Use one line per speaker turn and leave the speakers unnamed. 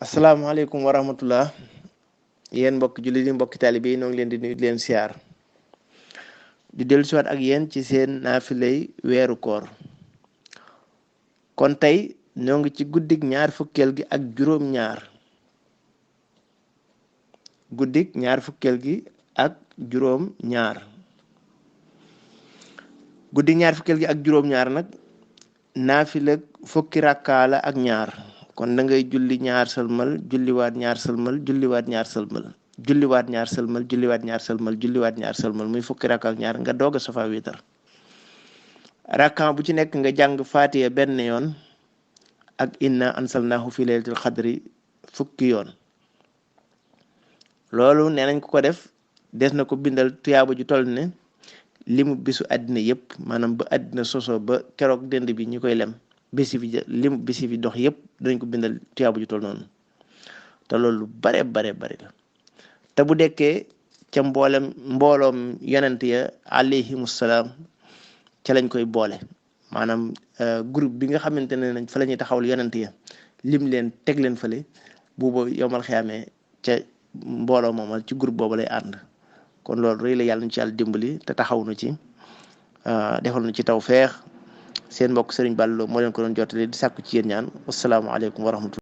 asalaamaaleykum wa rahmatullah yéen mbokki jullit yi mbokki taalibe yi noo ngi leen di nuyu di leen siyaar di dellu siwaat ak yéen ci seen naafilay weeru koor kon tey ñoo ngi ci guddik ñaar fukkeel gi ak juróom-ñaar guddik ñaar fukkeel gi ak juróom-ñaar guddik ñaar fukkeel gi ak juróom-ñaar nag naafila fukki rakkaa la ak ñaar kon da ngay julli ñaar sëlmal julliwaat ñaar sëlmal julliwaat ñaar sëlmal julliwaat ñaar sëlmal julliwaat ñaar sëlmal julliwaat ñaar sëlmal muy fukki rakka ak ñaar nga doog a safa witar rakka bu ci nekk nga jàng faatiya benn yoon ak inna ansalnahu fi laylatil xadri fukki yoon loolu nee nañ ko def des na ko bindal tuyaaba ju toll ne limu bisu àddina yëpp maanaam ba àddina soso ba keroog dënd bi ñu koy lem bisi fi limu bisi fi dox yëpp dañ ko bindal tuyaaba ju toll noonu te loolu bare la te bu dekkee ca mbooloom yonent ya alayhimussalaam ca lañ koy boole maanaam groupe bi nga xamante ne nañ fa la ñuy taxawal yonent ya lim leen teg leen fële buuba yowmal xiyaamee ca mbooloo moomal ci groupe boobu lay ànd kon loolu rëy la yàlla ñu ci yàlla dimbali te taxaw nu ci defal nu ci tawfeex seen mbokk Serigne Ballo moo leen ko doon jottali di sàkku ci yéen ñaan wassalaamu aleykum wa rahmatullah